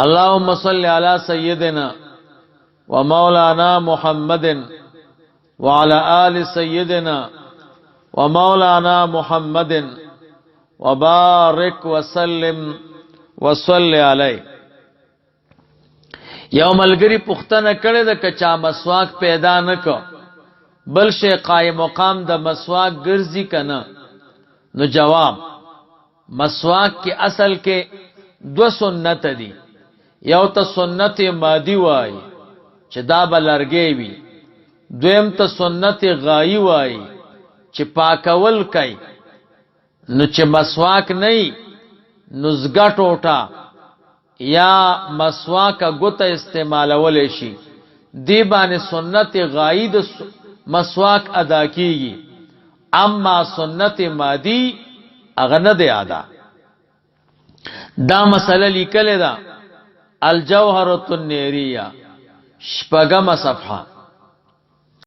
اللهم صل على سيدنا ومولانا محمد وعلى آل سيدنا ومولانا محمد وبارك وسلم وصل عليه. یو ملګری پوښتنه کړې ده که چا مسواک پیدا نه کو، بل شی قائم مقام د مسواک ګرځي کنه؟ نو جواب، مسواک کې اصل کې دو سنت دي. یو ته سنت مادي وای چې دا به لرګی وي، دویم ته سنت غایی وای چې پاکول کوي. نو چې مسواک نه، نو زګه ټوټه یا مسواک ګوته استعمالول شي. دی باندې سنت غایی د مسواک ادا کیږي، اما سنت مادي هغه نه دی ادا. دا مسله لیکلې ده الجوهرة النیریه، شپږمه صفحه.